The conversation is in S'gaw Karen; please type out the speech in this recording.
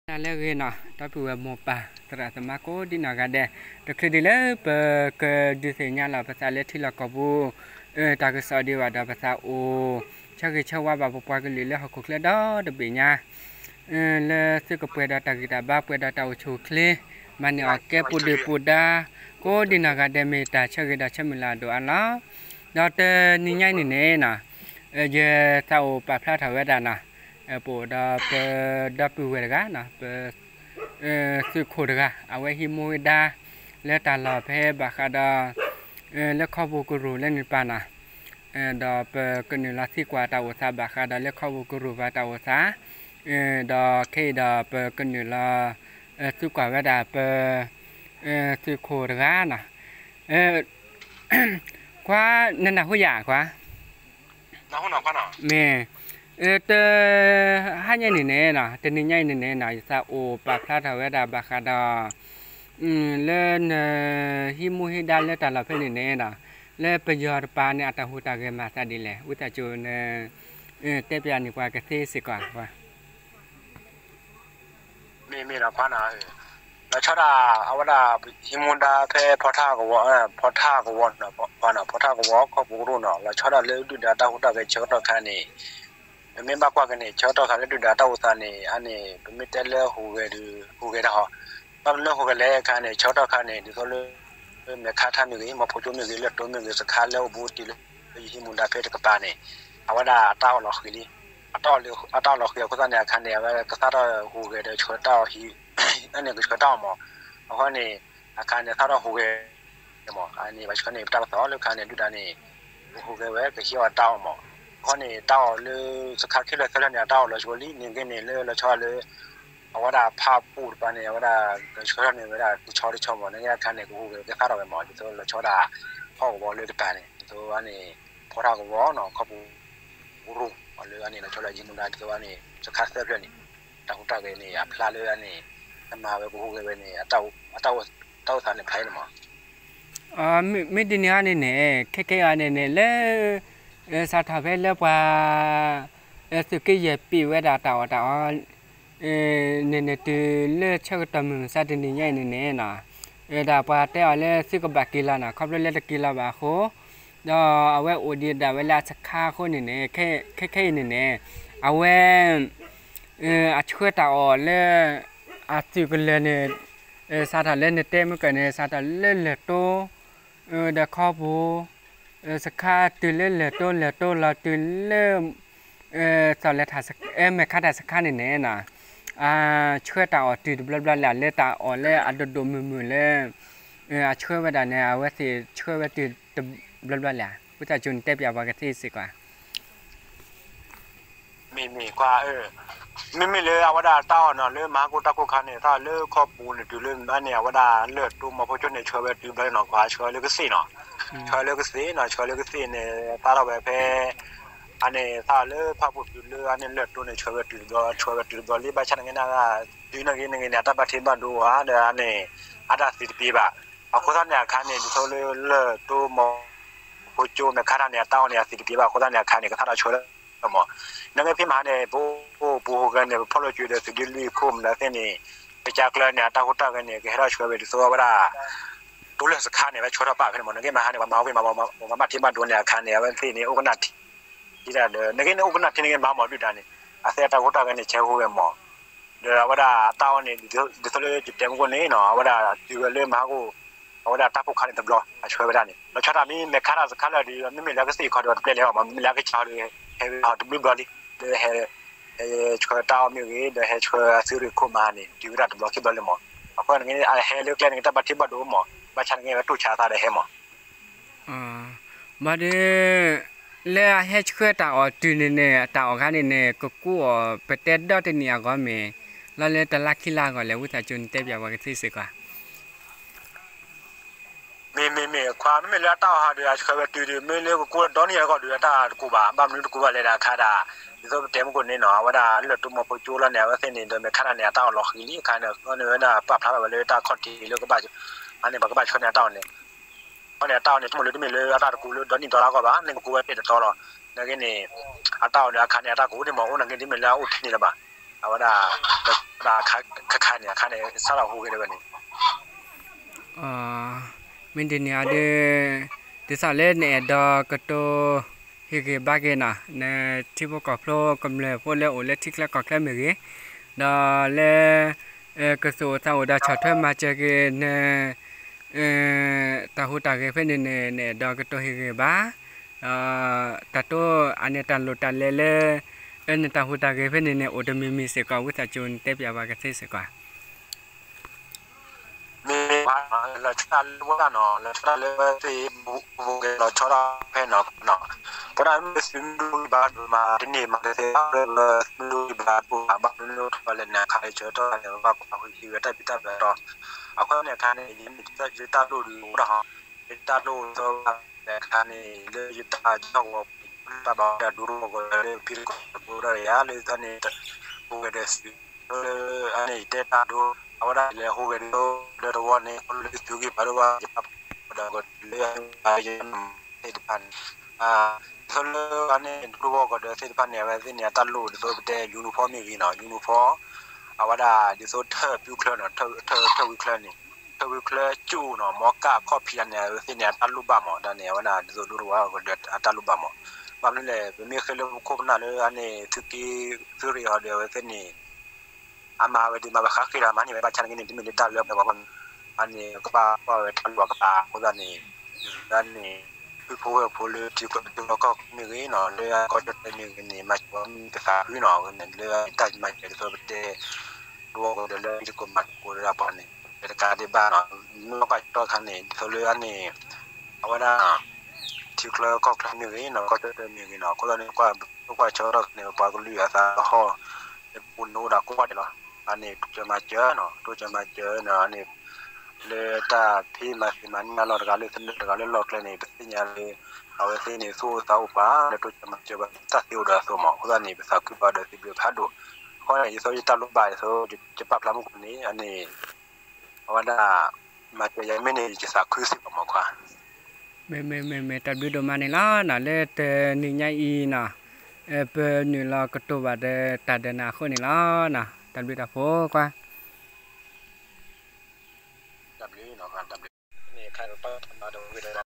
နၤလၢအဂ့ၤနီၤ ဒီပုၢ်ဝဲၢ်မိၢ်ပၢ်သရၣ်သမါကိးဒံနီၢ်ဂၤဒဲး, တချုးဒံးလၢပကဒုးသ့ၣ်ညါလီၤပသးလၢထံလီၢ်ကီၢ်ပူၤ တၢ်ကစီၣ်ဒံးဘၣ်ဒီးပသးအိၣ် ဆၢဂ့ၤဆၢဝါဘၣ်ပပှၤကလုာ်လၢဟီၣ်ခိၣ်ချၢဒီတဘ့ၣ်ညါ လၢသုကပှဲၤဒီးတၢ်ဂံၢ်တၢ်ဘါ ပှဲၤဒီးတၢ်အိၣ်ဆူၣ်အိၣ်ချ့ မၤန့ၢ်အီၣ်ကဲပူၤဒုၣ်ပူၤဒါ ကိးဒံနီၢ်ဂၤဒဲး မ့ၢ်တၢ်ဆၢဂ့ၤဒီးဆၢမုၢ်လၢ်အဒိၣ်အါလီၤ. ဒီးတနံၤညါအံၤန့ၣ်န့ၣ်နီၤ ယသးအိၣ်ပာ်ဖျါထီၣ်ဝဲဒၣ်နီၤ ပအိၣ်ဒီးပဒီပုၢ်ဝဲၢ်တဂၤနီၤ ပ သုးခိၣ်တဂၤ အဝဲဟံးမူဟံးဒါ လၢတၢ်လီၢ်ဖဲဘၣ်ဃးဒီး လၢခီပူၤကရူၢ်လၢန့ၣ်တပၤနီၤ ဒီးပကနုာ်လီၤသံကွၢ်တၢ်အိၣ်သးဘၣ်ဃးဒီးလၢခီပူၤကရူၢ်ဘၣ်တၢ်အိၣ်သး ဒီးခဲအံၤဒီးပကနုာ်လီၤ သံကွၢ်ဝဲဒၣ်ပ သုးခိၣ်တဂၤနီၤ ကွၢ် နနၢ်ဟူယၤကွၢ် မ့ၢ် တ ဟါညါန့ၣ်န့ၣ်နီၤ တနံၤညါအံၤန့ၣ်န့ၣ်နီၤ ယသးအိၣ်ပာ်ဖျါထီၣ်ဝဲဒၣ်ဘၣ်ဃးဒီး လၢနဟံးမူဟံးဒါလၢတၢ်လီၢ်ဖဲန့ၣ်န့ၣ်နီၤ လၢပယီၤတပၤန့ၣ် အတၢ်ဟူးတၢ်ဂဲၤမၤသးဒ်လဲၣ် ဝံသးစူၤန တဲပၠးန့ၢ်ပှၤကသ့စ့ၢ်ကီး မ့မ့ၢ်ဒီးခွါနီၤ, လီၤဆီဒၣ် အဝဲဒၣ် ဟံးမူဒါဖဲဖီထၣ်ကဝီၤ ဖီထၣ်ကဝီၤ ခွီပူၤကရူၢ်နီၤ လီၤဆီဒၣ်လၢဒုၣ်ဒါတၢ်ဟူးတၢ်ဂဲၤဆၢကတီၢ်ခါန့ၣ်, ပမ့ၢ်ဘၣ်ကွၢ်က့ၤန့ၣ် ဆၢကတီၢ်ခါလၢဒုၣ်ဒါတၢ်အိၣ်သးန့ၣ် အန့ၣ် ပမ့ၢ်တဲလၢဟူးဂဲၤဒီး ဟူးဂဲၤတၢ်ဟီ, ဘၣ်မနုၤဟူးဂဲၤလဲၣ်အခါန့ၣ် ဆၢကတီၢ်ခါန့ၣ် ဒ်သိးလၢ မဲာ်ခါထၣ်မ့ၢ်ဂ့ၤ မီဖိကၠိမ့ၢ်ဂ့ၤ လၢၢ်တိမ့ၢ်ဂ့ၤ စခါလၢအိၣ်ဘူးတံၢ်လၢ ယဟံးမူဒါဖဲတကပၤန့ၣ် အဝဲဒၣ်အတၢ်အီၣ်လီၤဃံၤလံ, အတၢ်အီၣ်လီၤဃံၤအဃိသတးန့ၣ် အခါန့ၣ် အဝဲကသၣ်ထီၣ်ဟူးဂဲၤဒီးဆှၢတၢ်အီၣ်ဟံး, အန့ၣ်ကဆှၢတၢ်အီၣ်မး, အဃိန့ၣ် အခါန့ၣ် သၣ်ထီၣ်ဟူးဂဲၤ မး အန့ၣ် ဘၣ်ဆၢန့ၣ် ပတၢ်ကသီၣ်လၢခါန့ၣ် ဒုၣ်ဒါန့ၣ် ဟူးဂဲၤဝဲ ကဟံးအီၣ်တၢ်အီၣ်မး, အဃိန့ၣ် တၢ်အီၣ်လၢ စခါခံဖျၢၣ်သၢဖျၢၣ်န့ၣ် အတၢ်အီၣ်လီၤဆိလံ န့ၣ်ဂ့ၤန့ၣ် လၢလီၤဆီလၢ အဝဲဒၣ်ဖးပူၣ်တပၤန့ၣ် အဝဲဒၣ် ကဆှၢထီၣ်န့ၢ်ဝဲဒၣ်တဆီတဆီမး န့ၣ်ဂ့ၤအခါန့ၣ် ကဟူးဂဲၤကသၣ်ထီၣ်ဝဲမး ဒ်သိးလီၤဆီဒၣ် ဖီၣ်ကဝီၤလၢတပၤန့ၣ် ဒ်သိးန့ၣ် ဖီထၣ်ကဝီၤနီၤ ခီပူၤကရူၢ် အီၤလၢအန့ၣ် လီၤဆီလၢယဟံးမူဒါ ဒ်သိးန့ၣ် စခါသၢဖျၢၣ်န့ၣ် တၢ်ဟူးတၢ်ဂဲၤန့ၣ် အဖျါလၢအန့ၣ် ကမၤဝဲကဟူးဂဲၤဝဲန့ၣ် အတၢ်အိၣ်သးန့ၣ်ဖျါအံၤန့ၣ်မး မ့ၢ်ဒ်န့ၣ်အီၤန့ၣ်န့ၣ် ခဲကဲအီၤန့ၣ်န့ၣ် လၢ စးထီၣ်ဖဲလၢပှၤ သုးက့ယဲၢ်ပံးဝဲဒၣ်တၢ်အီၣ်တၢ်အီ န့ၣ်န့ၣ် တုၤလၢဆၢကတီၢ်မုၢ်မဆါတနံၤညါအံၤန့ၣ်န့ၣ်နီၤ ဒီးပှၤတဲအီၤလၢသုကဘၣ်က့ၤလီၤနီၤ ခီဖျိလၢတက့ၤလီၤဘၣ်အဃိ ဒီးအဝဲအိၣ်ဒံးဒၣ်ဝဲလၢအစခါအဃိန့ၣ်န့ၣ် ခဲခဲအံၤန့ၣ်န့ၣ် အဝဲ အဆှၢတၢ်အီၣ်လၢ အသုးကလၢၤန့ၣ် စးထီၣ်လၢနတဲမုၢ်ကၢၢ်န့ၣ် စးထီၣ်လၢလၢၢ်တိ ဒီးခီပူၤ စခါတုၤလၢလၢၢ်တိ လၢၢ်တိလီၤတုၤလၢ သီၣ်လဲၤထၣ် မဲာ်ခါတၢ်စခါန့ၣ်န့ၣ်နီၤ အဆှၢတၢ်အီၣ်တုၤတဘျီဘျီလၢ် လၢတၢ်အီၣ်လၢအဒိၣ်ဒိၣ်မုၢ်မုၢ်လၢ အဆှၢဝဲဒၣ်န့ၣ် အဝဲသ့ၣ်ဆှၢဝဲတုၤတဘျီဘျီလၢ် ဝံသးစူၤနတဲပၠးပှၤကသ့စ့ၢ်ကီး မ့မ့ၢ်ကွၢ် မ့မ့ၢ်လၢအဝဲဒၣ်တၢ်အီၣ်နီၤ လၢမဟါကိၣ်တၢ်ကိၢ်ခါန့ၣ် တၢ်အီၣ်လၢခီပူၤန့ၣ် တုၤလၢမ့ၢ်န့ၣ် အဝဲဒၣ်လၢၢ်တိမီဖိကၠိန့ၣ် ဆှၢဝဲတုၤဘျီန့ၣ်နီၤ ကွၢ်ဆှၢလၢကသ့ၣ်နီၤ ဆှၢလၢကသ့ၣ်နီၤ ဆှၢလၢကသ့ၣ်န့ၣ် သၣ်ထီၣ်ဝဲဖဲ အန့ၣ် သၣ်လၢဖၣ်ပူၤတုၤလၢအန့ၣ်လၢၢ်တိန့ၣ် ဆှၢဝဲတုၤတဘျီ ဆှၢဝဲတုၤတဘျီလံ ဘၣ်ဆၣ်နဂ့ၤန့ၣ် တုၤနဂ့ၤနဂ့ၤန့ၣ် အတၢ်ဘၣ်ထံးဘၣ်ဒိဝဲဒီးအန့ၣ် အတၢ်သံတပ့ၤဘၣ် အဃိသတးန့ၣ်အခါန့ၣ် ဒ်သိးလၢလၢၢ်တိမီဖိကၠိမဲာ်ခါတၢ်န့ၣ် အတၢ်အီၣ်န့ၣ် အသံတပ့ၤဘၣ် အဃိသတးန့ၣ်အခါန့ၣ် ကသၣ်ထီၣ်ဆှၢလၢမး နဂ့ၤဖဲမဟါန့ၣ် ပအိၣ်ပူၤဟူးဂဲၤန့ၣ် ပဖီၣ်လိာ်ကွံာ်ဒီးသုးဒ့လွံၢ်ခိၣ်မနုၤသ့ၣ်န့ၣ် ပကၢကျၢၤန့ၣ် အတၢ်ဟူးတၢ်ဂဲၤန့ၣ် ကဟဲထီၣ်ဆှၢဝဲဒ်သိးအဝဲဒၣ် တိလၢၢ်စခါန့ၣ် ဝဲဆှၢထီၣ်ပာ်ဖဲန့ၣ်မး နဂ့ၤမဟါန့ၣ် ပှၤမၤဟူးဂဲၤမး ပှၤမၤထံမးဒိၣ်န့ၣ်အခါန့ၣ် အဝဲသ့ၣ်န့ၣ် အိၣ်ကနၣ်ထံ ဒ်ဒီး နဂ့ၤန့ၣ် အိၣ်ကနၣ်ထံနဂ့ၤမဟါမးဒုၣ်ဒါန့ၣ် အသ့အတၢ်ဟူးတၢ်ဂဲၤန့ၣ် ဆဲးဟူးဂဲၤမး ဒီးအဝဲဒၣ်အတၢ်အီၣ်န့ၣ် ဒ်သိးလၢယတဲမုၢ်ကိၣ်န့ၣ်နီၤ အဝဲဒၣ်တုၤဝဲလၢမဟါကိၣ် အဝဲဒၣ်တၢ်ကိၢ်ခါန့ၣ်တဘျီ အဆှၢဝဲဒၣ်န့ၣ် လီၤဆီဒၣ်မ့ၢ်မဲာ်ခါတၢ်စခါလၢာ်ဒီး မ့မ့ၢ်လၢကသ့ၣ်ခီဒီးတပျဲလဲၣ်အီၤမး မ့မ့ၢ်လၢကစၢ်ဒီး ဟဲဝဲဟီၣ်တဘျုးဘျီလံ ဒီးဟဲ ဟဲဆှၢတၢ်အီၣ်မ့ၢ်ဂ့ၤ ဒီးဟဲဆှၢအသုးရ့ၣ်ခိၣ်မဟါန့ၣ် တုၤဝဲဒၣ်တဘျီခံဘျီလၢမး အဃိန့ၣ် အဟဲလၢကျဲန့ၣ် တၢ်ဘၣ်ထံးဘၣ်ဒိမး ဘၣ်ဆၣ်နဂ့ၤဝဲတိၢ်ဆါသးဒီးဟဲမး ဘၣ်ဒီး လၢအဟဲဆှၢတၢ်အီၣ်တုၤန့ၣ်န့ၣ် တၢ်အီၣ်ခါန့ၣ်န့ၣ် ကကူအီၤ ပတဲဒီတနံၣ်အဂီၢ်မ့ၢ် လီၤလၢတလါခံလါအဂီၢ်လဲၣ် ဝံသးစူၤနတဲပၠးပှၤကသ့စ့ၢ်ကီး မ့မ့ၢ်မ့ၢ်ခွါ မ့မ့ၢ်လၢအတၢ်အီၣ်ဟးဒီး အဆှၢဝဲတုၤဒီး မ့ၢ်လၢကကူဒီနံၣ်အဂီၢ်ဒီး အတၢ်တကူဘၣ် ဘၣ်မနုၤတကူဘၣ်လဲၣ်ဒၣ်အခါဒၣ် ဒ်သိးပတဲမုၢ်ကိၣ်န့ၣ်နီၤ အဝဲဒၣ်လၢၢ်တိမီဖိကၠိလီၤန့ၣ် အဝဲသ့ၣ်န့ၣ် ဒီးမဲာ်ခါတၢ်န့ၣ် အတၢ်အီၣ်လီၤဃံၤလံအခါန့ၣ် အဃိန့ၣ်ဝဲဒၣ်ပာ်ဖျါထီၣ်ဝဲလၢတၢ်ခီၣ်ထံးလၢကဘၣ် အန့ၣ် ပှၤကဘၣ်ဆှၢန့ၢ်အတၢ်အီၣ်န့ၣ် အဃိန့ၣ် အတၢ်အီၣ်န့ၣ် တမ့ၢ်လၢတမ့ၢ်လၢအတၢ်တကူလၢဒီနံၣ်တီလါအဂီၢ်ဘၣ် န့ၣ်ကကူဝဲတ့ၢ်တတီလီၤ နဂ့ၤန့ၣ် အတၢ်အီၣ်ဒီးအခါန့ၣ် အတၢ်ကူန့ၣ်မ့ၢ်အိၣ်နဂ့ၤတမ့ၢ်လၢအအိၣ်ထဲန့ၣ်လၢၤဘၣ် အဝဲဒၣ် လၢဝဲဒၣ်ခါခါန့ၣ် အခါန့ၣ် စးထီၣ်ဟူးဂဲၤဒၣ်ဝဲန့ၣ် မ့ၢ်ဒ်န့ၣ်အဒုး ဒ်သိးလၢနအဲၣ်ဒိးကတိၤဟ့ၣ်ဂ့ၤဘၣ်က့ၤနီၤ နထံဖိကီၢ်ဖိကမျၢၢ်ဖိလၢအိၣ်လၢထံချၢကီၢ်ချၢမ့ၢ်ဂ့ၤ, ဒီးလၢ ကသူၣ်အိၣ်သးအိၣ်ဒီးဆီၣ်ထွဲမၤစၢၤက့ၤ န တၢ်ဟူးတၢ်ဂဲၤဖဲန့ၣ်န့ၣ် နအဲၣ်ဒိးကတိၤဟ့ၣ်ဂ့ၤဘၣ်, တၢ်တိၢ်အန့ၣ်တၢ်လိၣ်တၢ်လဲၤလၢ နတၢ်ဟူးတၢ်ဂဲၤဖဲန့ၣ်န့ၣ် အိၣ်တမံၤမံၤစ့ၢ်ကီး ဝံသးစူၤနတဲပၠးဘၣ်ကသ့စ့ၢ်ကီး မ့ၢ်ဘၣ်နီၤ လီၤဆီဒၣ်လၢဝဲဒၣ်နီၤ လီၤဆီဒၣ်လၢဝဲသ့ၣ် ဘူးဘူးကဲလီၤဆီဒၣ်ဖဲနီၤနီၤ, ပဝဲဒၣ်မ့ၢ်သုးမုၢ်ဒိၣ်ဂံၢ်ဘါဒိၣ်မး တန့ၢ်မၤတသ့ဘၣ် လၢသုးမုၢ်ဒိၣ်ဂံၢ်ဘါဒိၣ်မး ဘၣ်မနုၤလဲၣ်ထီၣ်လဲၣ်န့ၣ် အခါအံၤဆၢထၢၣ်န့ၣ် ဘၣ်ကွၢ်ဟူးဟံးဝဲတၢ်ဘံၣ်တၢ်ဘၢဒီး အဃိန့ၣ်အခါန့ၣ် ယမ့ၢ်ယတၢ်လိၣ်ဒုးအိၣ်ဒီးဟီ ယတၢ်လိၣ်သီဘၣ်အခါန့ၣ် လၢယတၢ်ဆၢဂီၤ တၢ်ဘၣ်ဝဲဒၣ်ဒိတဝီကီၢ်ဒီးလၢဖံတကီၢ်ဖိဒီးယၤလၢသးန့ၣ် ဟူးဂဲၤဒီးသုး လၢအန့ၣ်ယတဲတၢ်ဒိ အဝဲဒၣ်ယလဲၤဟူးဂဲၤဒိ ဒီးတဝီန့ၣ် ခီဖျိလၢသုးဂံၢ်ဘါဒိၣ်ဘၣ် ယပာ်ဖှိၣ်ဒီးကီၢ်လၢယသ့ၣ်တဖၣ်န့ၣ် ဒ်သိးလၢအန့ၣ် ဒိတဝီကီၢ်ဒီးသ့ၣ်တဖၣ်န့ၣ် အဝဲသ့ၣ်န့ၣ် အတၢ်လိၣ်ဒ်သိးပတဲ uniform မ့ၢ်ဂ့ၤနီၤ uniform အဝဲဒၣ်ဒ်သိးထၢၣ်ပူချၢနီၤ ထၢၣ်ဝံချၢန့ၣ် ထၢၣ်ဝံချၢကၠိနီၤ မီကၣ်ခီၣ်ဖံးအန့ၣ် အဝဲသ့ၣ်န့ၣ် အတၢ်လိၣ်ဘၣ်မး တၢ်န့ၣ် အဝဲဒၣ်ဒ်သိးဒိတဝီကီၢ်ဒီးအတၢ်လိၣ်ဘၣ်မး ဘၣ်မနုၤလဲၣ် ပမ့ၢ်ဃ့လၢပခိၣ်ပနၢ်လၢအန့ၣ် သုးက့ သုးရ့ၣ်အီၤဒီး အဝဲသ့ၣ်န့ၣ် အမၤဝဲဒ်မၤဝဲဃါဃ့ဒီး မၤန့ၢ်ဝဲဘၣ်ဆၣ်န့ၣ်က့န့ၣ် တမ့ၢ်လၢတၢ်လၢပှဲၤဘၣ် အန့ၣ် ကဘၣ်ကွၢ်ဝဲတၢ်လိၣ်အကပၤ အဃိသတးန့ၣ် ဒ်န့ၣ် ဖုဖိဝဲၢ်ဖိလၢထံကီၢ်တကီၢ်ခီၣ်မ့ၢ်ဂ့ၤနီၤ လၢကီၢ်ကၠီၣ်တဲၣ်မ့ၢ်ဂ့ၤန့ၣ် မၤစၢၤဝဲမ့ၢ်ကသးခုနီၤ အဝဲန့ၣ် လၢတၢ်မၤစၢၤဒ်သိးပတဲ တဝီကီၢ်ဒီးလၢယတကိးမၤသကိးဒီးပှၤန့ၣ် တကးဒံးဘၣ်နီၤ မ့ၢ်ကွၢ်ကၠီၣ်ခါန့ၣ် ဒ်သိးလၢအန့ၣ် အဝဲဒၣ် ထံချၢကီၢ်ချၢမ့ၢ်ဂ့ၤနီၤ ကီၢ်ကၠီၣ်တဲၣ်မ့ၢ်ဂ့ၤနီၤ အဃိသတးန့ၣ် ကွၢ်ကွၢ်ဆီထီၣ်န့ၣ် ပှၤကလုာ်အသးဟီၣ် လၢပူၤန့ၣ်အိၣ်ဒၣ်ကိးဂၤဒဲးလီၤ. အန့ၣ် တိစၢၤမၤစၢၤနီၤ တိစၢၤမၤစၢၤနီၤ အန့ၣ် လၢတၢ်ဖံးမၤသံမၤနၢ်လီၤတဂၤလၢသနၢၣ်တဂၤလၢလီၢ်ကျဲန့ၣ် ပသ့ၣ်ညါလၢ အဝဲသ့ၣ်န့ၣ် သူၣ်အိၣ်သးအိၣ်ပှၤ လၢတိစၢၤမၤစၢၤပှၤ တၢ်သ့အိၣ်ဒီးအသိးမး အဃိသတးန့ၣ် ပသးခုဘၣ်ဒီးသဘျ့ဖးဒိၣ် အဃိန့ၣ် ယသိးယတၢ်လိၣ်ဘၣ်ယသိး ယပာ်ဖျါမူခိၣ်န့ၣ် အန့ၣ် အဝဲဒၣ် မၤစၢၤယၤမ့ၢ်န့ၣ် ယသးခုစ့ၢ်ကီးမးခွါ မ့ၢ်မ့ၢ်မ့ၢ်မ့ၢ် တၢ်ဘျုးဒိၣ်မးန့ၣ်လီၤနီၤ လၢတနံၤညါအံၤနီၤ ပနုာ်လီၤကတိၤဘၣ်ဒီးတၢ်ဒဲးနၤအဃိန့ၣ်လီၤနီၤ တၢ်ဘျုးတၢ်ဖှိၣ်ကွၢ် တၢ်ဘျုးနီၤ တၢ်ဘျုးန့ၣ် ခါတပာ်တၢ်မၤဒီးဝံၤဒီး